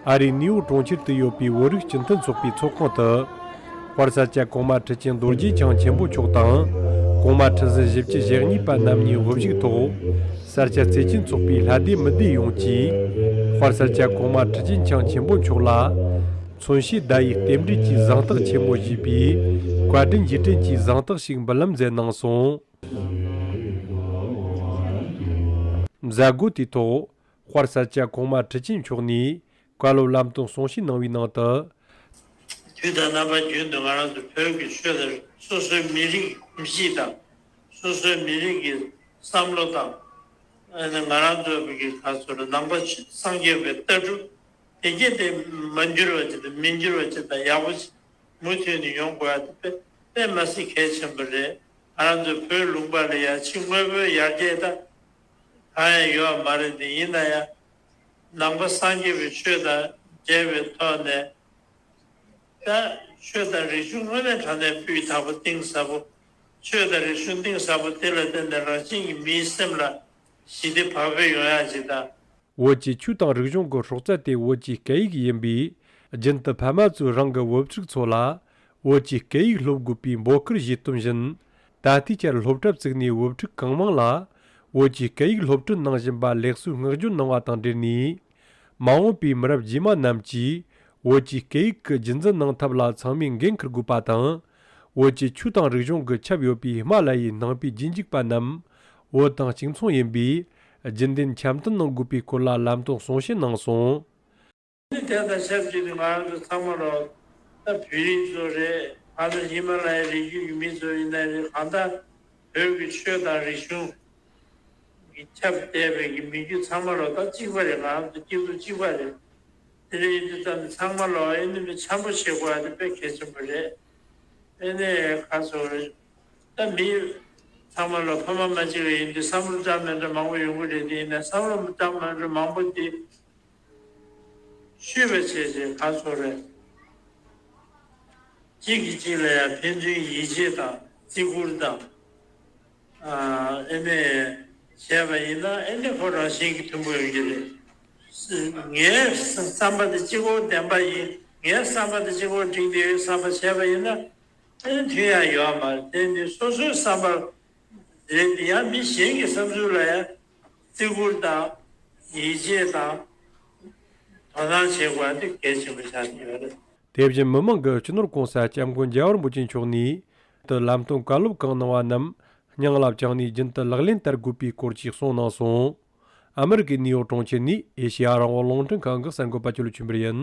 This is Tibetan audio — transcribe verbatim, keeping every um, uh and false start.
ཨ་རིའི་ནིའུ་ཡོག་གྲོང་ཁྱེར་དུ་ཡོད་པའི་བོད་རིགས་སྤྱི་མཐུན་ཚོགས་པའི་ཚོགས་ཁང་དུ། དཔལ་ས་སྐྱ་གོང་མ་ཁྲི་ཆེན་རྡོ་རྗེ་འཆང་ཆེན་པོ་མཆོག་དང་། གོང་མ་ཁྲི་ཟུར་བཞི་བཅུ་ཞེ་གཉིས་པ་རྣམ་གཉིས་དབུ་བཞུགས་ཐོག་ས་སྐྱ་བརྩེ་ཆེན་ཚོགས་པའི་ལྷ་སྡེ་མི་སྡེ་ཡོངས་ཀྱིས། དཔལ་ས་སྐྱ་གོང་མ་ཁྲི་ཆེན་འཆང་ཆེན་པོ་མཆོག་ལ། མཚོན་བྱེད་ཟླ་ཡི་རྟེན་འབྲེལ་གྱི་གཟེངས་རྟགས་ཆེན་མོ་ཞེས་པའི་བཀའ་དྲིན་རྗེས་དྲན་གྱི་གཟེངས་རྟགས་ཤིག་འབུལ་ལམ་མཛད་གནང་སོང་། མཛད་སྒོ་དེའི་ཐོག་དཔལ་ས་སྐྱ་གོང་མ་ཁྲི་ཆེན་མཆོག་ནས་བཀའ་སློབ་ལམ་སྟོན་གསུང་བཤད་གནང་བའི་ནང་དུ། དུས་དང་རྣམ་པ་རྒྱུན་དུ་ང་རང་ཚོ་བོད་ཀྱི་ཆོས་དང་སོ་སོའི་མི་རིགས་གོམས་གཤིས་དང་། སོ་སོའི་མི་རིགས་ཀྱི་བསམ་བློ་དང་། ཨ་ནི་ང་རང་ཚོ་གི་ག་ཚོད་ནང་པ་སངས་རྒྱས་པའི་ལྟ་གྲུབ་དེ་གས་དེ་མ་འགྱུར་བ་ཅིག་དང་མི་འགྱུར་བ་ཅིག་དང་ཡག་པོ་ཅིག་མུ་མཐུད་ནས་ཡོང་དགོས་ཡ་དེ་དཔེ་དཔེ་མ་སྲིད་གལ་ཆེན་པོ་རེད། ང་རང་ཚོ་བོད་ལུང་པ་ལ་ཡ་ཕྱི་དངོས་པོའི་ཡར་རྒྱས་ད་གང་ཡང་ཡོད་མ་རེད། དེ་ཡིན་ན་ཡང་ནང་པ་སངས་རྒྱས་པའི་ཆོས་དང་འབྲེལ་བའི་ཐོག་ནས། ད་ཆོས་དང་རིག་གཞུང་དངོས་གནས་དྲང་གནས་སྤུས་དག་པོ་གཏིང་ཟབ་པོ། ཆོས་དང་རིག་གཞུང་གཏིང་ཟབ་པོ་དེ་ལ་བརྟེན་ནས་རང་བཞིན་གྱིས་མིའི་སེམས་ལ་ཞི་བདེ་བག་ཕེབས་ཡོང་ཡ་ཅིག་དང་། བོད་ཀྱི་ཆོས་དང་རིག་གཞུང་གི་སྲོག་རྩ་དེ་བོད་ཀྱི་སྐད་ཡིག་ཡིན་པས། རྒྱུན་དུ་ཕ་མ་ཚོས་རང་གི་བུ་ཕྲུག་ཚོ་ལ་བོད་ཀྱི་སྐད་ཡིག་སློབ་དགོས་པའི་འབོད་སྐུལ་བྱས་སྟོན་བཞིན། ད་ལྟའི་ཆར་སློབ་གྲྭ་བཙུགས་ནས་བུ་ཕྲུག་གང་མང་ལ་བོད་ཀྱི་སྐད་ཡིག་སློབ་ཁྲིད་གནང་བཞིན་པ་ལེགས་སོའི་བསྔགས་བརྗོད་གནང་བ་དང་འབྲེལ་ནས། མ་འོངས་པའི་མི་རབས་རྗེས་མ་རྣམས་ཀྱིས་བོད་ཀྱི་སྐད་ཡིག་གི་རྒྱུན་འཛིན་གནང་ཐབས་ལ་ཚང་མས་འགན་འཁུར་དགོས་པ་དང་། བོད་ཀྱི་ཆོས་དང་རིག་གཞུང་གི་ཁྱབ་ཡོད་པའི་ཧི་མ་ལ་ཡའི་ནང་པའི་རྗེས་འཇུག་པ་རྣམས་བོད་དང་གཅིག་མཚུངས་ཡིན་པས། རྒྱུན་ལྡན་འཆམ་མཐུན་གནང་དགོས་པའི་སྐོར་ལ་ལམ་སྟོན་གསུང་བཤད་གནང་སོང་། དེ་དང་ཆབས་ཅིག་ཏུ་ང་རང་ཚོ་ཚང་མ་ལོ་ད་བོད་རིགས་ཚོ་རེད། ང་ཚོ་ཧི་མ་ལ་ཡའི་རི་རྒྱུད་ཀྱི་མི་ཚོ་ཡིན་ན་རེད། གང་ལྟར་བོད་ཀྱི་ཆོས་དང་རིག་གཞུང་གི་ཁྱབ་བསྡད་པའི་གི་མི་རྒྱུད་ཚང་མ་ལོ་ད་གཅིག་པ་རེད། ང་རང་ཚོ་སྐྱིད་སྡུག་གཅིག་པ་རེད། དེ་འདྲ་ཡིན་དུས་ཙམ་ཚང་མ་ལོ་ཨེ་ནི་མི་འཆམ་པོ་བྱེད་དགོས་ཡ་དེ་དཔེ་གལ་ཆེན་པོ་རེད། ཨེ་ནི་ཁ་སོ་རེད། ད་མི་ཚང་མ་ལོ་ཕ་མ་མ་གཅིག་པ་ཡིན་དུས་བསམ་བློ་འདྲ་མི་འདྲ་མང་པོ་ཡོང་གི་རེད། དེ་ཡིན་ན་བསམ་བློ་འདྲ་མི་འདྲ་མང་པོ་དེ་ཤུལ་བ་བྱས་བྱས་ག་ཚོད་རེད། གཅིག་གིས་གཅིག་ལ་ཡང་ཕན་ཚུན་ཡིད་ཆེས་དང་བརྩི་བཀུར་དང་། ཨ་ཨེ་ནས་བྱས་པ་ཡིན་ན་ཨེ་ནས་ཁོ་རང་བཞིན་གྱིས་མཐུན་པོ་ཡོང་གི་རེད། ངའི་བསམ་པ་དེ་གཅིག་པོ་བདེན་པ་ཡིན། ངའི་བསམ་པ་དེ་གཅིག་པོ་འགྲིག་བསྡད་ཡོད་བསམ་པ་བྱས་པ་ཡིན་ན་ཨེ་ནས་མཐུན་ཡ་ཡོད་མ་རེད། དེ་ནི་སོ་སོའི་བསམ་པ་རེད། དེ་ཡང་མི་གཞན་གྱི་བསམ་ཚུལ་ལ་ཡང་བརྩི་བཀུར་དང་ཡིད་ཆེས་དང་དོ་སྣང་བྱེད་དགོས་པ་དེ་གལ་ཆེན་པོ་ཆགས་ཀྱི་ཡོད་རེད། དེ་བཞིན་མི་མང་གི་སྤྱི་ནོར་༸གོང་ས་༸སྐྱབས་མགོན་རྒྱལ་བ་རིན་པོ་ཆེ་མཆོག་ནས་དུ་ལམ་སྟོན་བཀའ་སློབ་གང་གནང་བ་རྣམས་སྙིང་ལ་བཅངས་ནས་རྒྱུན་དུ་ལག་ལེན་བསྟར་དགོས་པའི་སྐོར་གྱི་གསུངས་གནང་སོང་། ཨ་མི་རི་ཀའི་ནིའུ་ཡོག་གྲོང་ཁྱེར་ནས་ཨེ་ཤེ་ཡ་རང་དབང་རླུང་འཕྲིན་ཁང་གི་གསར་འགོད་པ་ཆོས་ལུགས་ཆོས་འཕེལ་ཡིན།